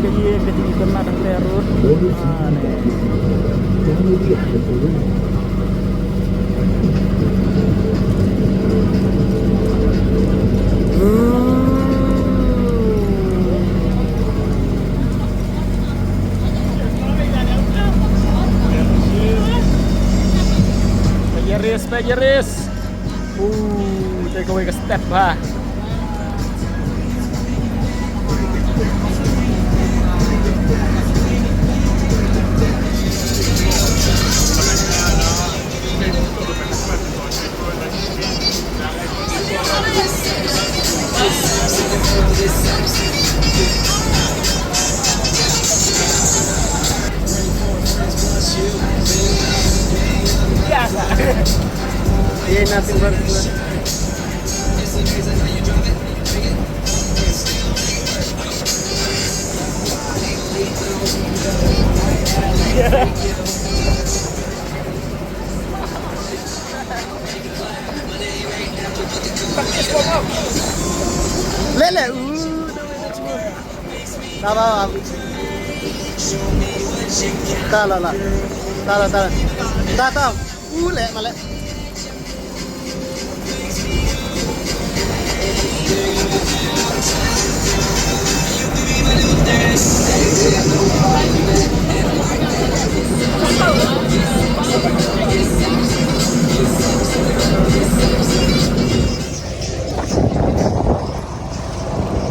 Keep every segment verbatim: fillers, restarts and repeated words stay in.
Ka ïa ka jingkynmaw da ka road. Ah, ne. Pajaris, pajaris. Uh, take away ka step ha. Yeah, nothing but Lele, uh, ta ba. Ta la la. Ta la ta la. Ta ta. U le ma le.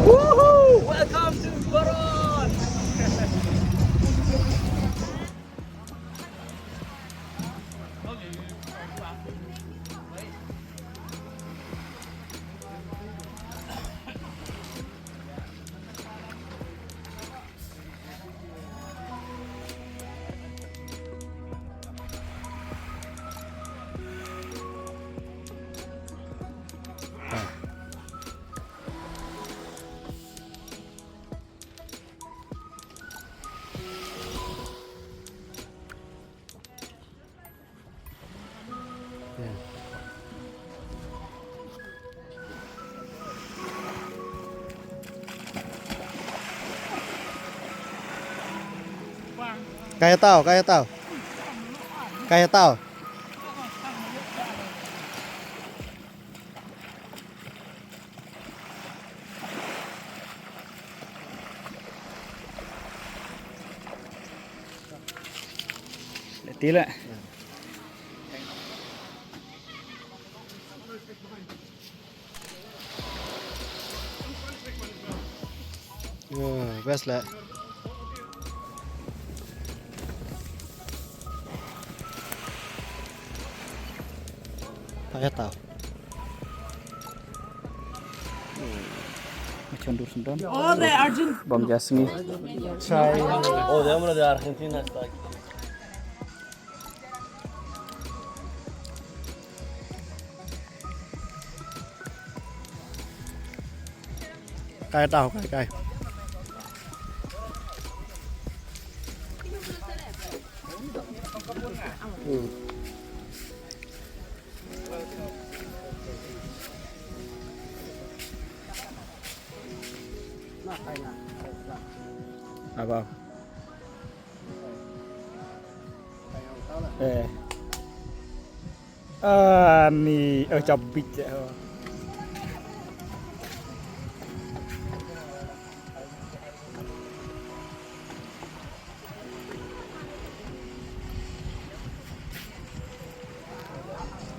Woohoo! Welcome to Coron! Ka ïa tau, ka ïa tau. Ka ïa tau. Leh ti leh. Oh, best leh. Ka ïa tau. Chondur sendon. Oh, the Argent. Bom jasngi. Chai. Oh, the one of the Argentina style. Kai tau, kai, kai. Hmm. Apa? Eh. Ani, eh, cabik ya.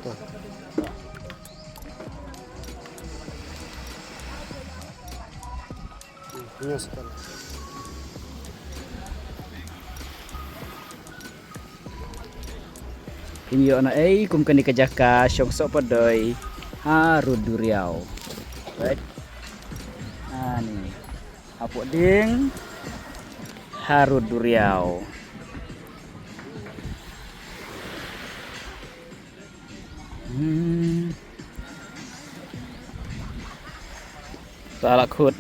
Tuh. Hmm, ini sekali. Phin ïoh na ei kum kane ka jaka shong soh padoi ha Rud Duriaw. Right. Ani. Hapoh dieng ha Rud Duriaw. Hmm. Ta la khut.